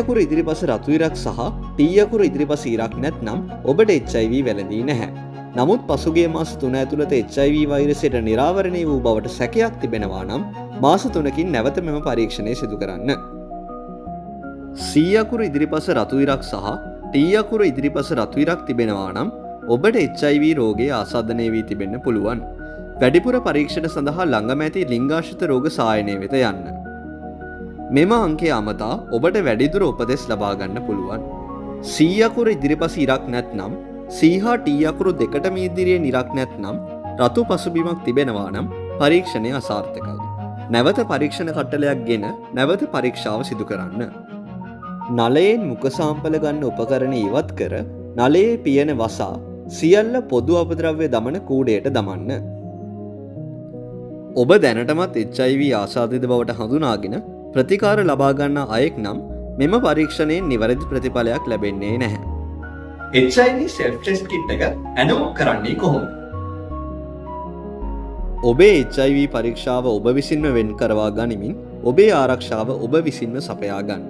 අකුර ඉදිරිපස රතු ඉරක් සහ T අකුර ඉදිරිපස ඉරක් නැත්නම් ඔබට HIV වැළඳී නැහැ. නමුත් පසුගිය මාස 3 ඇතුළත HIV වෛරසයට නිරාවරණය වූ බවට සැකයක් තිබෙනවා නම් මාස 3කින් නැවත මෙම පරීක්ෂණය සිදු කරන්න. C අකුර ඉදිරිපස රතු ඉරක් සහ T අකුර ඉදිරිපස රතු ඉරක් තිබෙනවා නම් ඔබට HIV රෝගය ආසාදනය වී තිබෙන්න පුළුවන්. වැඩිපුර පරීක්ෂණ සඳහා ළඟම ඇති ලිංගාශ්‍රිත රෝග සායනය වෙත යන්න. මෙම අංකය අමතා ඔබට වැඩිදුර උපදෙස් ලබා ගන්න පුළුවන්. C අකුර ඉදිරිපස ඉරක් නැත්නම්, C හා T අකුරු දෙකටම ඉදිරියෙන් ඉරක් නැත්නම්, රතු පසුබිමක් තිබෙනවා නම් පරීක්ෂණය අසාර්ථකයි. නැවත පරීක්ෂණ කට්ටලයක් ගෙන නැවත පරීක්ෂාව සිදු කරන්න. නලයෙන් මුඛ සාම්පල ගන්න උපකරණ ඉවත් කර නලයේ පියන වසා සියල්ල පොදු අපද්‍රව්‍ය දමන කූඩයට දමන්න. ඔබ දැනටමත් HIV ආසාදිත බවට හඳුනාගෙන ප්‍රතිකාර ලබා ගන්නා අයෙක් නම් මෙම පරීක්ෂණයෙන් නිවැරදි ප්‍රතිඵලයක් ලැබෙන්නේ නැහැ. HIV self test කිට් එක ඇනෝම් කරන්නේ කොහොමද? ඔබේ HIV පරීක්ෂාව ඔබ විසින්ම වෙන් කරවා ගනිමින් ඔබේ ආරක්ෂාව ඔබ විසින්ම සපයා ගන්න.